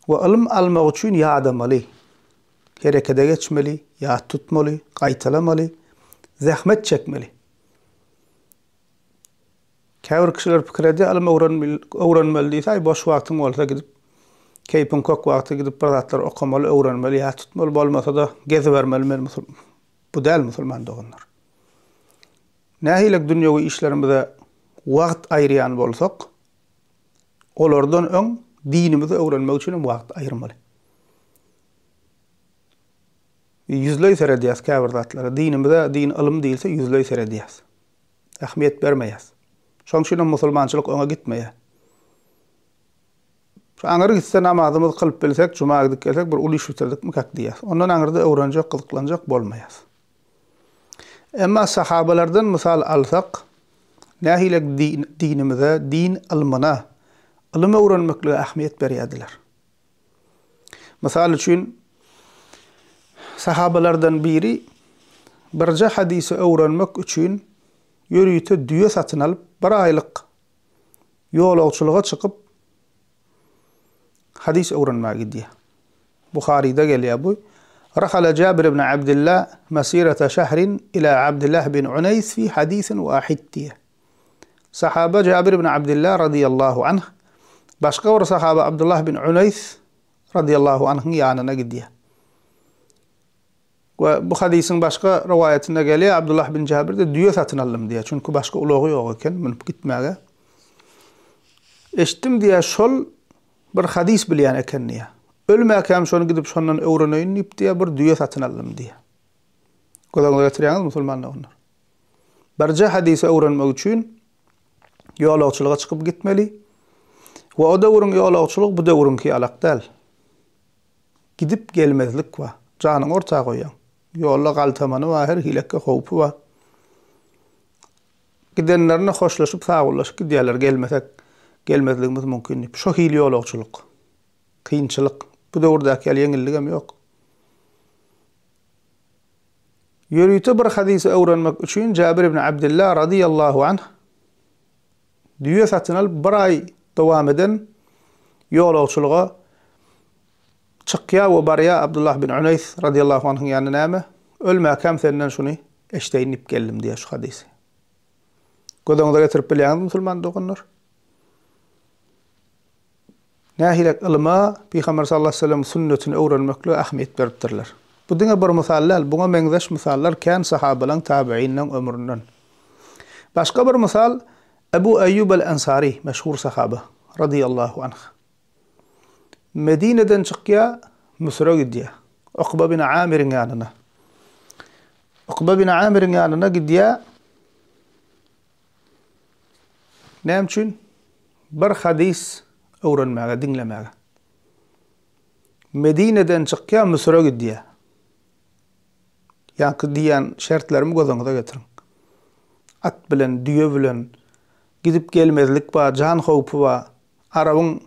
We ylym almak üçin ýadamaly, herekede geçmeli, ýat tutmaly, gaýtalamaly, zähmet çekmeli. Käbir kişiler pikir edýär, ylym öwrenmeli diýse, aý boş wagtyň bolsa gidip, keýpiň kök wagty gidip bir zatlar okamaly, öwrenmeli, ýat tutmaly, bolmasa-da gezibermeli men bu däl musulman doganlar. Nähili dünýewi işlerimize wagt aýyrýan bolsak, olardan öň dinimizi öwrenmek üçin hem wagt aýyrmaly. Ýüzleý seredýäs käbir zatlara. Dinimize, din ylym diýilse ýüzleý seredýäs. Ähmiýet bermeýäs. Şoň üçin hem musulmançylyk öňe gitmeýär. Şu aňyr gitse namazymyzy kylyp bilsek, juma gidip gelsek bir uly iş bitirdikmikak diýýäs. Ondan aňyrda öwrenjek, gyzyklanjak bolmaýas. Emma sahabalardan mysal alsak, nähili dinimize, din ylmyna, ylym öwrenmeklige ähmiýet berýärdiler. Mysal üçin, sahabalardan biri birje hadysy öwrenmek üçin ýörite düýe satyn alyp, bir aýlyk ýolagçylyga çykyp, hadys öwrenmäge gidýär. Buharyda gelýär bu. Rahala Jabir ibn Abdullah masirata şahrin ila Abdullah bin Uneýs fi hadisin wahid diýýär. Sahaba Jabir ibn Abdullah radiyallahu anh başga bir sahaba Abdullah bin Uneýs radiyallahu anhyň ýanyna gidýär. We bu hadysyň başga rowaýatynda gelýär, Abdullah bin Jabir-de düýe satyn aldym diýýär. Çünki başga ulagy ýok eken münüp gitmäge. Eşitdim diýýär, şol bir hadys bilýän eken diýýär. Ölmäkäm şony gidip şondan öwreneýin diýip diýýär, bir düýe satyn aldym diýýär. Göz öňüňize getirýäňizmi musulman doganlar? Birje hadysy öwrenmek üçin ýolagçylyga çykyp gitmeli. We o döwrüň ýolagçylygy bu döwrüňki ýalak däl. Gidip gelmezlik bar. Janyňy orta goýýaň. Ýolda galtamany bar, her hilekge howpy bar. Gidenlerine hoşlaşyp, sagbollaşyp gidýärler, gelmesek, gelmezligimiz mümkin diýip. Şo hili ýolagçylyk. Kynçylyk. Bu döwürdäki ýaly ýeňilligem ýok. Ýörite bir hadysy öwrenmek üçin Jabir ibn Abdullah radyýallahu anh düýe satyn alyp bir aý dowam eden ýolagçylyga çykýar we barýar Abdullah bin Uneýs radyýallahu anhyň ýanyna näme? Ölmäkäm senden şuny eşdeýin diýip geldim diýýär şu hadysy. Göz öňüňize getirip bilýäňizmi musulman doganlar? Nähilek ylyma, Pygamber sallallahu aleýhi we sellemiň sünnetini öwrenmeklige ähmiýet beripdirler. Bu diňe bir mysal däl, buňa meňzeş mysallar kän sahabalaň, tabeýinleň ömründen. Başga bir mysal, Ebu Eýýub el-Ensary, meşhur sahaba, radyýallahu anh. Medineden çykýar, Müsüre gidýär. Ukba bin Amiriň ýanyna. Ukba bin Amiriň ýanyna gidýär. Näme üçin? Bir hadys öwrenmäge, diňlemäge. Medineden çykýar, Müsüre gidýär. Ýaňky diýýän şertlerimi göz öňüňize getiriň. At bilen, düýe bilen gidip gelmezlik bar, jan howpy bar. Arabyň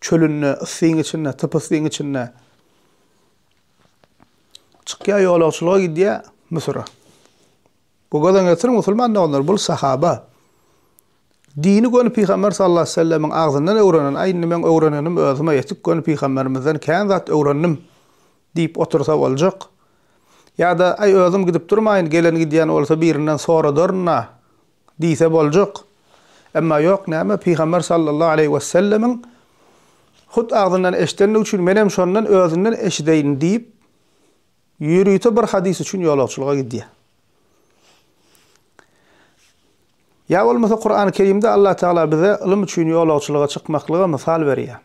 çölünde, yssyň içinde, typ yssyň içinde çykýar, ýolagçylyga gidýär Müsüre. Bu göz öňüne getiriň musulman doganlar, bul sahaba. Dini göni Pygamber sallallahu aleýhi we sellemiň agzyndan öwrenen, aý indi meň öwrenenim özüme ýetik göni Pygamberimizden kän zat öwrendim diýip otursa boljak. Ýa-da aý özüm gidip durmaýyn, gelen gidýän bolsa birinden soradaryn-da diýse boljak. Emma ýok näme Pygamber sallallahu aleýhi we sellemiň hut agzyndan eşidenligi üçin menem şondan özünden eşideýin diýip Ýörite bir hadys üçin ýolagçylyga gidýär. Ýa bolmasa Kurany Kerimde Allah Tagala bize ylym üçin ýolagçylyga çykmaklyga mysal berýär.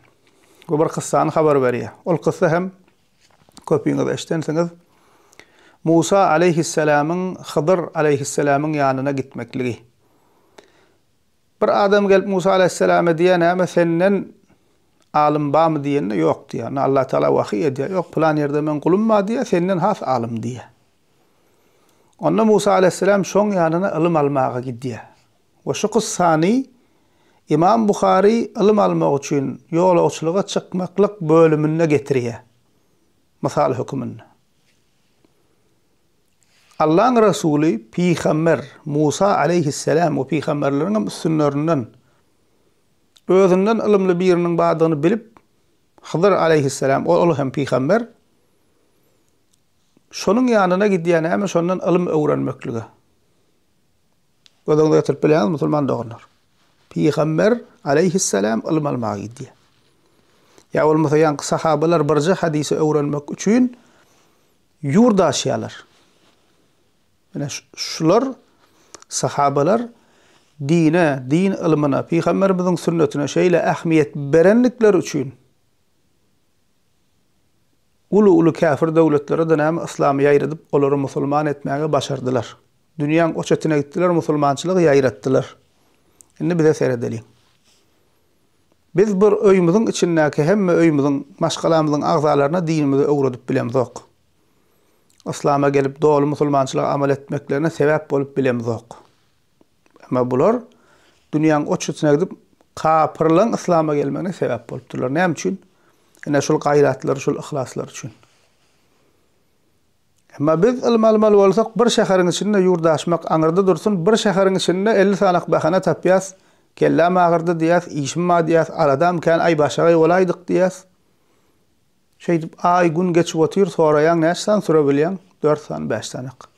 We bir kyssany habar berýär. Ol kyssa hem köpüňiz eşdensiňiz. Musa aleýhissalamyň Hydyr aleýhissalamyň ýanyna gitmekligi. Bir adam gelip Musa aleýhissalama diýýär, näme senden alym barmy diýende, ýok diýýär. Onda Allah Tagala wahyý edýär, ýok pylan ýerde meň gulum bar diýýär, senden has alym diýýär. Onda Musa aleýhissalam şoň ýanyna ylym almaga gidýär. We şu kyssany Imam Buhary ylym almak üçin ýolagçylyga çykmaklyk bölüminde getirýär. Mysal höküminde. Allaň Resuly pygamber Musa aleýhisselam we pygamberleriň hem üstünlerinden özünden ylymly biriniň bardygyny bilip, Hydyr aleýhisselam, ol hem pygamber. Şonuň ýanyna gidýär näme şondan ylym öwrenmeklige. Göz öňüne getirip bilýäňizmi musulman doganlar? Pygamber aleýhisselam ylym almaga gidýär. Ýa bolmasa ýaňky sahabalar birje hadysy öwrenmek üçin ýurt aşýarlar. Ine şular sahabalar dine, din ylmyna, pygamberimiziň sünnetine şeýle ähmiýet berendikleri üçin uly-uly käfir döwletlere-de näme yslamy ýaýradyp, olary musulman etmäge başardylar. Dünýäň o çetine gitdiler, musulmançylygy ýaýratdylar. Indi bize seredeliň. Biz bir öýümiziň içindäki hemme öýümiziň, maşgalamyzyň agzalaryna dinimizi öwredip bilemzok. Yslama gelip doly musulmançylyga amal etmeklerine sebäp bolup bilemzok. Emma bular dünýäň o çetine gidip kapyrlaryň yslama gelmegine sebäp bolupdyrlar. Näme üçin? Ine şul gaýratlary, şul yhlaslary üçin. Emma biz ylym almaly bolsak bir şäheriň içinde ýurt aşmak aňyrda dursun, bir şäheriň içinde 50 sanak bahana tapýas, kelläm agyrdy diýýäs, işim bar diýýäs, aladam kän, aý başagaý bolaýdyk diýýäs. Şeýdip aý, gün geçip otyr, soraýaň näçe sany süre bilýäň? Dört sany, bäş sanak.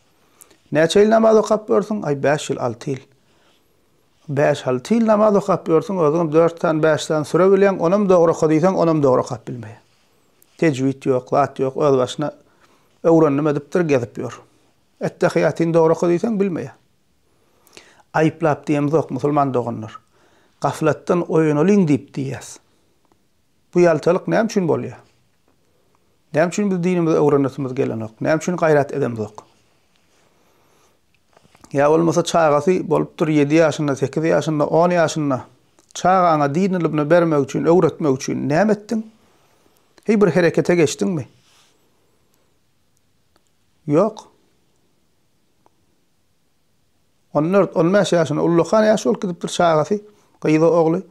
Näçe ýyl namaz okap ýörsüň? Aý, bäş ýyl, alty ýyl. Bäş-alty ýyl namaz okap ýörsüň, özüňem dört sany, bäş sany süre bilýäň, onam dogry oka diýseň, onam dogry okap bilmeýär. Tejwid ýok, zat ýok, özbaşyna öwrendim edipdir, gezip ýör. Ettehiýatyny dogry oka diýseň, bilmeýär. Aýyplap diýemzok, musulman doganlar. Gaflatdan oýanalyň diýip diýýäs. Bu ýaltalyk näme üçin bolýar? Näme üçin biz dinimizi öwrenesimiz gelenok? Näme üçin gaýrat edemzok? Ýa bolmasa çagasy bolupdyr 7 ýaşynda, 8 ýaşynda, 10 ýaşynda. Çagaňa din ylymyny bermek üçin, öwretmek üçin näme etdiň? Heý bir herekete geçdiňmi? Ýok. On dört, on bäş ýaşynda ullakan ýaş bolup gidipdir çagasy, gyzy, ogly.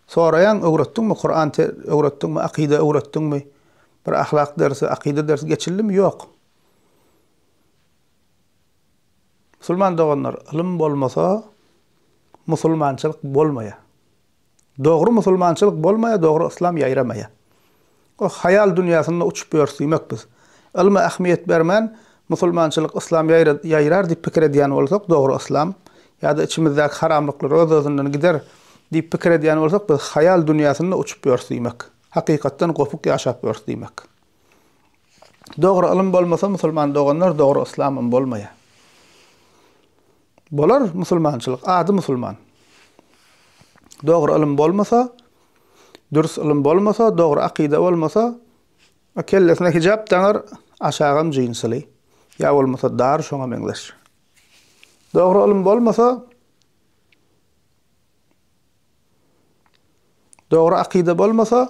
Soraýaň, öwretdiňmi, Kuran öwretdiňmi, akyda öwretdiňmi? Bir ahlak dersi, akyda dersi geçildimi? Ýok. Musulman doganlar, ylym bolmasa, musulmançylyk bolmaýar. Dogry musulmançylyk bolmaýar, dogry yslam ýaýramaýar. O haýal dünýäsinde uçup ýörüs diýmek biz. Ylma ähmiýet bermän, musulmançylyk, yslam ýaýrar diýip pikir edýän bolsak, dogry yslam, ýa-da içimizdäki haramlyklar öz-özünden gider diýip pikir edýän bolsak, biz haýal dünýäsinde uçup ýörüs diýmek. Hakykatdan gopuk ýaşap ýörüs diýmek. Dogry ylym bolmasa musulman doganlar dogry yslamam bolmaýar. Bolar musulmançylyk, ady musulman. Dogry ylym bolmasa, dürs ylym bolmasa, dogry akyda bolmasa, kellesine hijap daňar, aşagam jinsyly, ýa bolmasa dar şoňa meňzeş. Dogry ylym bolmasa, dogry akyda bolmasa,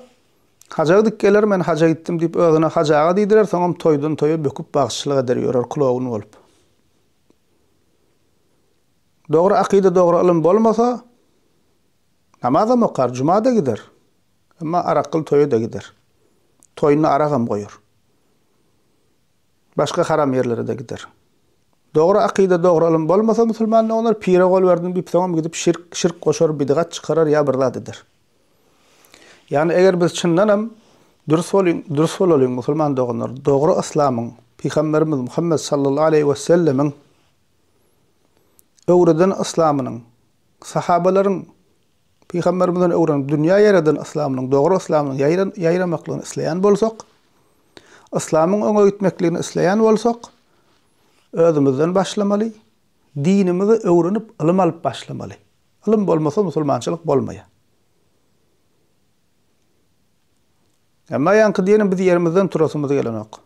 haja gidip geler, men haja gitdim diýip özüne haj aga diýdirer, soňam toýdan toýa böküp bagşyçylyk eder ýörer kloun bolup. Dogry akyda dogry ylym bolmasa, namazam okar, juma-da gider. Emma arakgyl toýa-da gider. Toýunda aragam goýar. Başga haram ýerlere-de gider. Dogry akyda dogry ylym bolmasa musulman doganlar pire gol berdim diýip soňam gidip şirk, şirk goşar, bidgat çykarar ýa bir zat eder. Ýagny eger biz çyndanam dürs bolyň, dürs bolalyň musulman doganlar, dogry yslamyň, Pygamberimiz Muhammet sallallahu aleýhi we sellemiň öwreden yslamynyň, sahabalaryň Pygamberimizden öwrenip dünýä ýaradan yslamynyň, dogry yslamynyň ýaýran, ýaýramaklygyny isleýän bolsak, yslamyň öňe gitmekligini isleýän bolsak, özümizden başlamaly, dinimizi öwrenip, ylym alyp başlamaly. Ylym bolmasa musulmançylyk bolmaýar. Emma ýaňky diýenim biz ýerimizden turasymyz gelenok.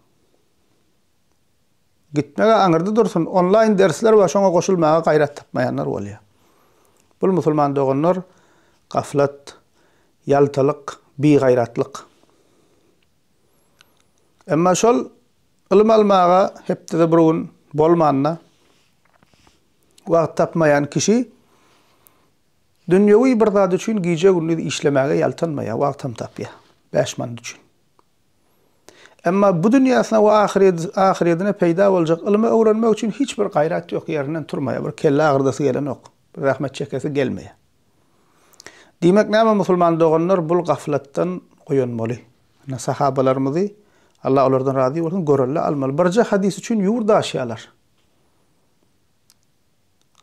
Gitmege aňyrda dursun, onlaýn dersler bar şoňa goşulmaga gaýrat tapmaýanlar bolýar. Bul musulman doganlar gaflat, ýaltalyk, bigaýratlyk. Emma şol ylym almaga hepdede bir gün bolmanda wagt tapmaýan kişi dünýewi bir zat üçin gije-gündiz işlemäge ýaltanmaýar, wagtam tapýar. 5 manat üçin. Emma bu dünýäsine we ahyretine peýda boljak ylymy öwrenmek üçin hiç bir gaýrat ýok, ýerinden turmaýar, bir kelle agyrdasy gelenok, bir zähmet çekesi gelmeýär. Diýmek näme musulman doganlar bul gaflatdan oýanmaly. Ine sahabalarymyzy, Allah olardan razy bolsun, görelde almaly. Birje hadys üçin ýurt aşýarlar.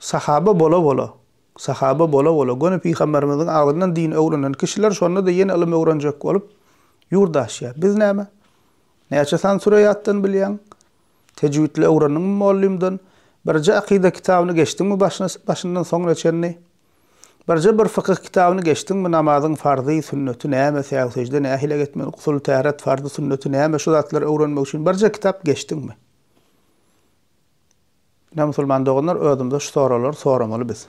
Sahaba bola-bola, sahaba bola-bola, göni pygamberimiziň agzyndan din öwrenen kişiler şonda-da ýene ylym öwrenjek bolup, ýurt aşýar. Biz näme? Näçe sany süre ýatdan bilýäň? Tejwidli öwrendiňmi mollymdan? Birje akyda kitabyny geçdiňmi başyna başyndan soňuna çenli? Birje bir fykyh kitabyny geçdiňmi namazyň farzy, sünneti näme, säw-sejde nähili etmeli, gusul, täret farzy, sünneti näme şu zatlary öwrenmek üçin birje kitap geçdiňmi? Ine musulman doganlar özümize şu soraglary soramaly biz.